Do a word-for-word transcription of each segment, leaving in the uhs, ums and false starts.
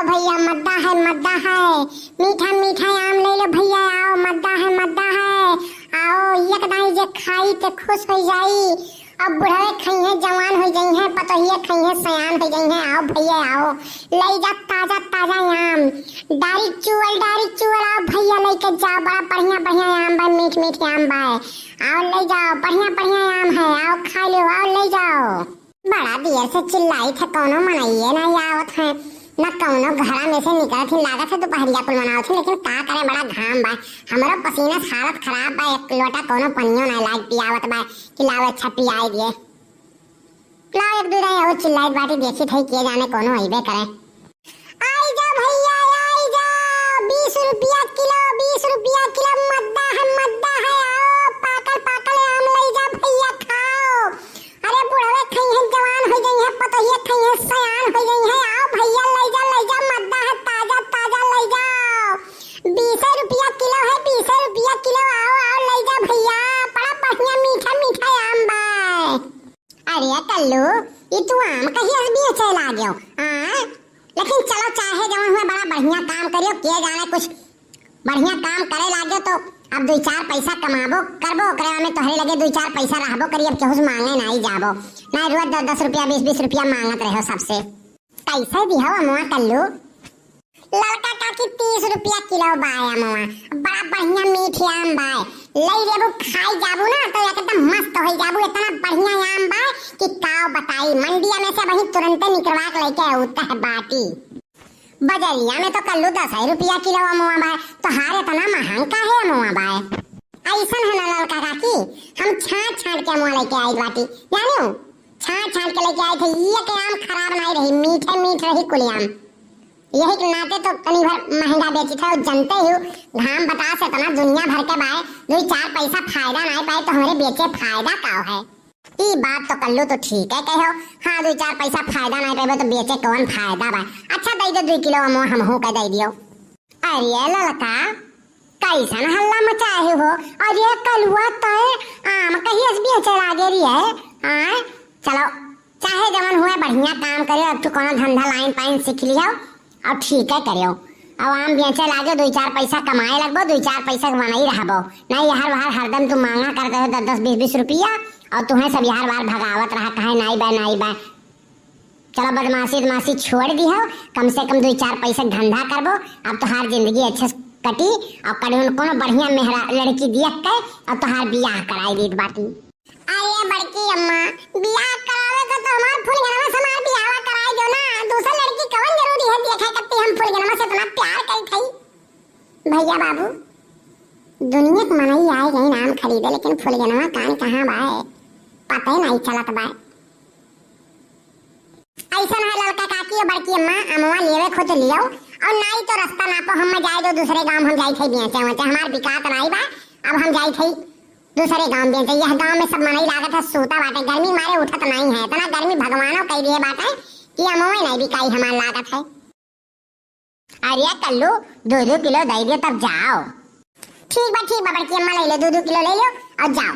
भैया, मद्दा है, मद्दा है, मीठा मीठा आम ले लो भैया, आओ, मद्दा है, मद्दा है, आओ, एक दाई जे खाई ते खुश हो जाई। अब बुढ़वे खइहें, जवान हो जइहें, पतोहिए खइहें, सयान हो जइहें। आओ भैया, आओ, ले जा ताजा ताजा आम, डारी चुअल, डारी चुअल, आओ भैया, लेके जाओ, बड़ा बढ़िया बढ़िया आम बा, मीठ मीठ आम बा, आओ ले जाओ, बढ़िया बढ़िया आम है, आओ खा लो, आओ ले जाओ। बड़ा देर से चिल्लाई थे, कौनो मनइये ना आवत है, ना कौनो घरा में से निकलत ही, लागत है दुपहरिया कुल मनावत ही, लेकिन का करे, बड़ा घाम बा, हमरो पसीना से हालत खराब बा, एक लोटा कौनो पनियो ना लाग पियावत बा कि लाओ अच्छा पियाई दिए। लाओ एक दू दाई और चिल्लाइत बाटी, देखी थई के जाने कौनो अइबे करे। आई जा भैया, आई जा, बीस रुपया किलो, बीस रुपया किलो मद्दा है, मद्दा है, आओ, पाकल पाकल आम लई जा भैया, खाओ। अरे बुढ़वे खइहें, जवान हो जइहें, पतोहिए खइहें, सयान हो जइहें, आओ भैया, लई जा, लई जा, मद्दा है, ताजा ताजा लई जाओ। बीस रुपया किलो है, बीस रुपया किलो, आओ, आओ, लई जा भैया, बड़ा बढ़िया मीठा मीठा आम बा। अरे कल्लू, ई तू आम कहिया से बेचे लाग्यो, हाँ? लेकिन चलो, चाहे जवन हुए, बड़ा बढ़िया काम करियो, के जाने कुछ बढ़िया काम करे लाग्यो तो अब दुई चार पैसा कमाबो करबो, ओकरे में तोहरे लगे दुई चार पैसा रहबो करी, अब केहू से मांगे नाई जाबो, नाई रोज दस दस रुपया, बीस बीस रुपया मांगत रहो सबसे। कैसे दिहो अमवा कल्लू? ललका काकी, तीस रुपया किलो बाय अमवा, बड़ा बढ़िया मीठ आम बाय, ले लेबू, खाई जाबू ना तो एकदम मस्त हो जाबू, इतना बढ़िया आम बाय कि काव बताई, मंडिया में से वही तुरंते निकलवा के लेके आवत है बाटी। बजरिया में तो कल्लू दस ही रुपया किलो अमवा बाय, तोहार इतना महंग काहे अमवा बाय? ऐसन है ना ललका काकी, हम छांट छांट के अमवा लेके आई बाटी, जानियो, छांट छांट के लेके आई थे, ये के आम खराब नहीं रही, मीठे मीठ रही कुल आम। यही के नाते तो तनी भर महंगा बेचित है, और जनते ही हो, घाम बतास इतना दुनिया भर के बाय, दुई चार पैसा फायदा नाई पाए तो हमरे बेचे फायदा का है? ई बात तो कल्लू तो ठीक है कहो, हाँ, दुई चार पैसा फायदा नाई पाए तो बेचे कौन फायदा बा? अच्छा, दे दो दुई किलो अमवा, हमहू के दे दियो। अरे ललका, कैसन हल्ला मचाए हो? अरे कलुआ, तय आम कहिए से बेचे लागे रही है? आय, चलो, चाहे जवन हुए, बढ़िया काम करियो, अब तू कोनो धंधा लाइन पाइन सीख लियो, और ठीक है करियो। अब आम बेचे लागे, दुई चार पैसा कमाए लगबो, दुई चार पैसा के बनाई रहबो, नहीं यार वार हरदम तू मांगा करते हो दस दस बीस बीस रुपया, और तुम्हें सब यार वार भगावत रहा, कहे नाई बा, नाई बा। चलो बदमाशी, बदमाशी छोड़ दिहो, कम से कम दुई चार पैसा के धंधा करबो, अब तोहार जिंदगी अच्छे से कटी, और कभी कोनो बढ़िया मेहरा लड़की दियक के, और तोहार बियाह कराई दीत बाटी। अरे बड़की अम्मा, बियाह करावे के तो हमार फुलगनवा से हमार बियाहवा कराई दो ना, दूसर लड़की कवन जरूरी है देखे कत्ती हम फुलगनवा से इतना प्यार करी थई। भैया बाबू, दुनिया के मनई आए गई आम खरीदे, लेकिन फुलगनवा कान कहाँ बाय, पता ही नहीं चलत बाय। ऐसन है ललका काकी और बड़की अम्मा, अमवा लेवे खुद लियो, और नाई तो रास्ता नापो, हम जाए दो दूसरे गांव, हम जाई थे बेचे वेचे, हमार बिकात नाई बा, अब हम जाई थे दूसरे गांव बेचे। यह गांव में सब मनई लागत है सूता बाटे, गर्मी मारे उठत नाई है, इतना गर्मी भगवानो कह दिए बाटे कि अमवे नहीं बिकाई हमार लागत है। अरे कल्लू, दो दो किलो दे दे तब जाओ। ठीक बा, ठीक बा बड़की अम्मा, ले लो, दो दो किलो ले लो और जाओ।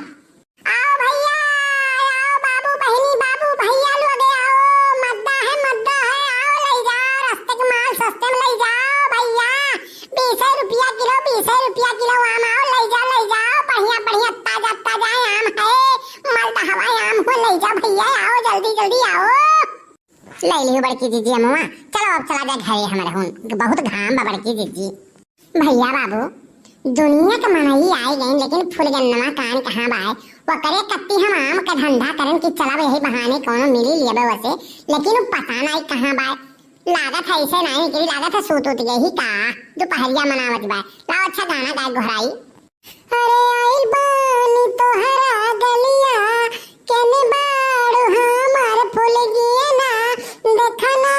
आओ भैया, आओ बाबू, बहिनी, बाबू, भैया लोग आओ, मद्दा है, मद्दा है, आओ ले जाओ, रस्ते के माल सस्ते में ले जाओ भैया, बीस रुपया किलो, बीस रुपया किलो आम, आओ ले जाओ, ले जाओ, बढ़िया बढ़िया ताजा ताजा आम है, मलदहवा आम हो, ले जाओ भैया, आओ जल्दी जल्दी आओ। ले लियो बड़की जीजी अमुआ, चलो अब चला जाए घरे हमारे हुन, बहुत घाम बा बड़की जीजी। भैया बाबू, दुनिया के मनई आए गए, लेकिन फुलगनवा कान कहाँ बाय? वकरे कत्ती हम आम का धंधा करन कि चलब यही बहाने कोनो मिली लेबे वसे, लेकिन उ पता नहीं कहाँ बाय। लागत है ऐसे नहीं निकली, लागत है सूत उत गई ही का, दोपहरिया मनावत बाय। लाओ अच्छा गाना गाय गोहराई। अरे आइल बानी तोहरा गलिया, केने बाड़ू हमार फुलगियना, देखना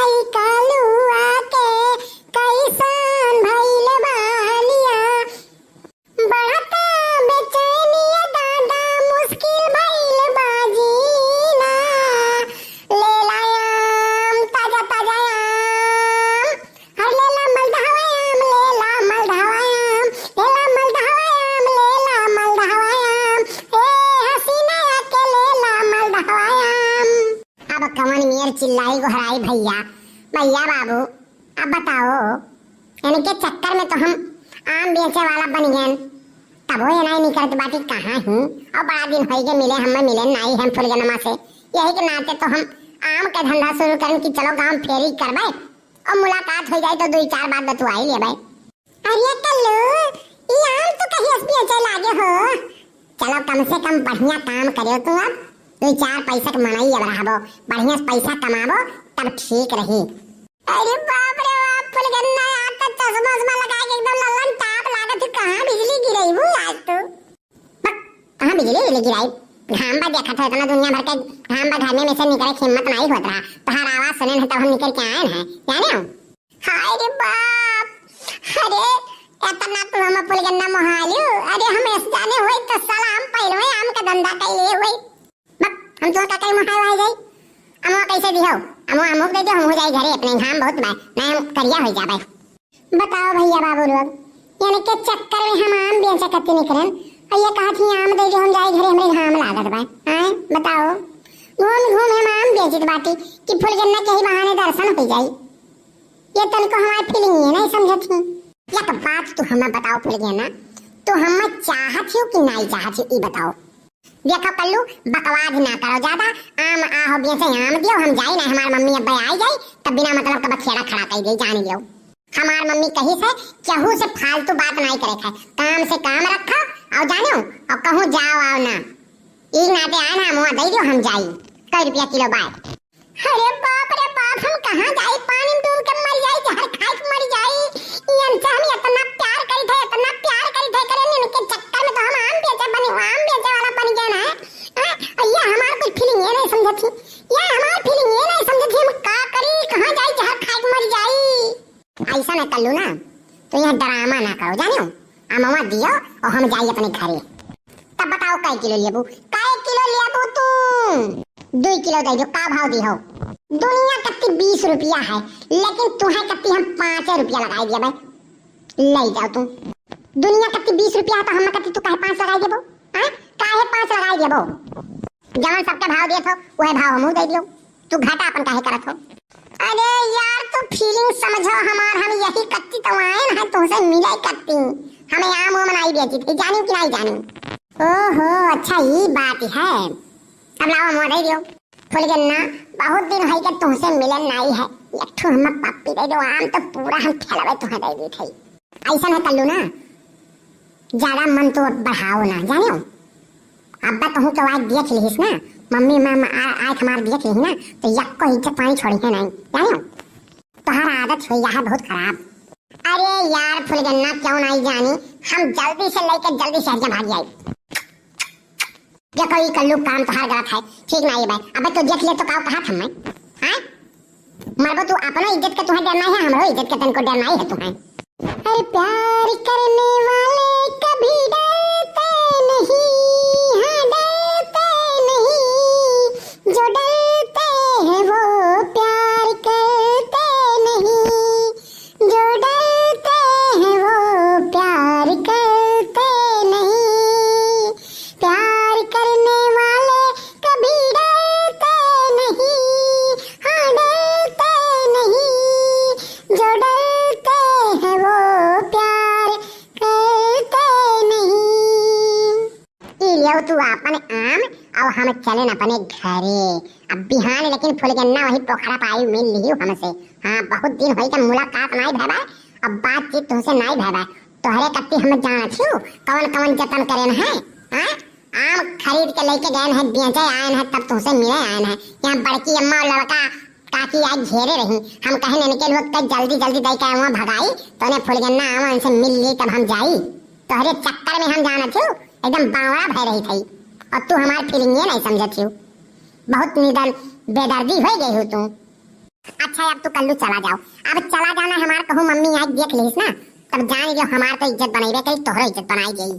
ई कालुआ के कैसन भइल बा हलिया। बढ़ता बेचैनिया दादा, मुश्किल भइल बा जीना। ले ला आम, ताजा ताजा आम। अरे लेला मलदहवा आम, लेला मलदहवा आम, लेला मलदहवा आम, लेला मलदहवा आम। ए हसीना आके लेला मलदहवा आम। अब कवन मेर चिल्लाई गोहराई भैया, भैया बाबू, अब बताओ, इनके चक्कर में तो हम आम बेचे वाला बन गए। तबो ये नाई निकलत बाटी कहाँ ही। और बड़ा दिन होई गए मिले, हमें मिले नाई हम फुलगनमा से। यही के नाते तो हम आम का धंधा शुरू करन कि चलो गांव फेरी करबे और मुलाकात हो जाए तो दो चार बात बतुआई लेबे। अरे कल्लू, ई आम तो कहीं बेचे लागे हो। चलो कम से कम बढ़िया काम करो तू, अब दो चार पैसा के मनई अब रहबो, बढ़िया से पैसा कमाबो तब ठीक रही। अरे बाप रे बाप, फुलगन्ना, आज तो चश्मा उश्मा लगा के एकदम लल्लन टाप लागत है। कहाँ बिजली गिरई हूँ आज तू? बक, कहाँ बिजली उजली गिराई? घाम बा देखत हो, इतना दुनिया भर के घाम बा, घर में से निकले के हिम्मत नहीं होत रहा। तोहार आवाज सुने हैं तब हम निकल के आए हैं, जाने हो? हाय रे बाप, अरे इतना तू हम फुलगन्ना मोहालू। अरे हम ऐसे जाने हुए तो साला हम पहले आम का धंधा कैले हुए। बक, हम तो का कहीं मोहाल हो जाई? अमवा कैसे दिहो? अमवा अमुक दे दियो, हम हो जाई घरे अपने, घाम बहुत बा, नहीं हम करिया हो जाबे। बताओ भैया बाबू लोग, यानी के चक्कर में हम आम बेचे कत्ती निकलन, और ये कहत ही आम दे दियो, हम जाई घरे, हमरे घाम लागत बा। हैं, बताओ, घूम घूम हम आम बेचित बाटी कि फुलगन्ना के ही बहाने दर्शन हो जाई। ये तनको हमार फीलिंग ये नहीं समझत ही। एक बात तू हमें बताओ फुलगन्ना, तू हमें चाहत ही कि नहीं चाहत ही, ई बताओ। देखो कल्लू, बकवाद ना करो ज्यादा। आम आहो बेचे आम दियो, हम जाई ना, हमार मम्मी अब्बे आई जाई, तब बिना मतलब का बखेड़ा खड़ा कर दे, जान लियो। हमार मम्मी कही से केहू से फालतू बात नहीं करे है, काम से काम रखो, और जानो, और कहूँ जाओ आओ ना। ई नाते आए ना, मुआ दे दियो, हम जाई। कई रुपया किलो बाय? अरे बाप रे बाप, हम कहाँ जाई, पानी में डूब के मर जाई, जहर खाए के मर जाई। ई इनसे हम इतना प्यार करी थे, इतना प्यार करी थे, करे इनके चक्कर में तो हम आम बेचे बने, आम बेचे वाला बन गए ना। हैं? और ये हमार कुछ फीलिंग ये नहीं समझत ही, ये हमार फीलिंग ये नहीं समझत ही, हम का करी, कहाँ जाई, जहर खाए के मर जाई। ऐसा ना कल्लू ना, तो यहाँ ड्रामा ना करो, जानो? अमवा दियो और हम जाई अपने घरे। तब बताओ कै किलो लेबू, कै किलो लेबू तू? दुई किलो दे दो, का भाव दी हो? दुनिया कत्ती बीस रुपया है, लेकिन तुहे कत्ती हम पाँचे रुपया लगाई दिया भाई, ले जाओ तू। दुनिया कत्ती बीस रुपया है तो हम कत्ती तू काहे पाँच लगाई देबो? हाँ, काहे पाँच लगाई देबो? जवन सबके भाव देत हो, वह भाव हमहू दे दियो। तू घाटा अपन काहे करत हो? अरे यार, तू फीलिंग समझो हमार, हम यही कत्ती तो आए ना तुमसे मिले कत्ती। हमें आम वाम नहीं बेची थी, जानी कि नहीं जानी? ओहो, अच्छा, ई बात है। अब लाओ, मुँह दे दियो। फुलगन्ना, बहुत दिन है कि तुमसे मिलन नहीं है। एक ठो हम पप्पी दे दो, आम तो पूरा हम ठेलवे तुम्हें दे दी थी। ऐसा ना कल्लू ना, ज्यादा मन तो बढ़ाओ ना, जानियो। अब्बा कहूँ तो आज देख लिहिस ना, मम्मी माँ, माँ आ, आज हमार देख लिही ना, तो यक्को इज्जत पानी छोड़ी है नहीं, जानियो। तोहार आदत हुई है बहुत खराब। अरे यार फुलगन्ना, क्यों नहीं जानी, हम जल्दी से लेके जल्दी शहरिया भाग जाए। देखो, ई कल्लू काम तोहार गलत है, ठीक ना ये बात। अबे तू देख ले तो का कहा था मैं, हाँ? मरबो तू, अपनो इज्जत के तुहे डर नहीं है, हमरो इज्जत के तनको डर नहीं है तुहे। अरे प्यार करने वाले कभी डरते नहीं, हाँ डरते नहीं, जो डरते हैं वो प्यार करते नहीं। जो डरते हैं वो प्यार करते नहीं, प्यार करने वाले कभी डरते नहीं, हाँ डरते नहीं, जो डरते हैं वो प्यार करते नहीं। ई लियो तू आपन आम, और हम चलेन अपने घरे। अब बिहान लेकिन फुलगन्ना वही पोखरा पाई मिल लिही हमसे। हाँ, बहुत दिन होई के मुलाकात नाई भय बा, अब बातचीत तुमसे नाई भय बा। तोहरे कत्ती हम जानत हियो, कवन कवन जतन करेन है, हाँ? आम खरीद के लेके गएन है, बेचे आएन है, तब तुमसे मिले आएन है। यहाँ बड़की अम्मा और लड़का काकी आज घेरे रही, हम कहेन इनके लोग के जल्दी जल्दी दे के आवा भगाई, तो उन्हें फुलगन्ना आवा इनसे मिल ली तब हम जाई। तोहरे चक्कर में हम जानत हियो, एकदम बावड़ा भय रही थी, और तू हमार फीलिंग ये नहीं समझत हियो। बहुत निदन बेदर्दी हो गई हो तू। अच्छा, अब तू कल्लू चला जाओ, अब चला जाना हमार, कहूँ मम्मी आज देख लीस ना, तब जान लियो हमार तो इज्जत बनाई करी, तोहरो इज्जत बनाई गई।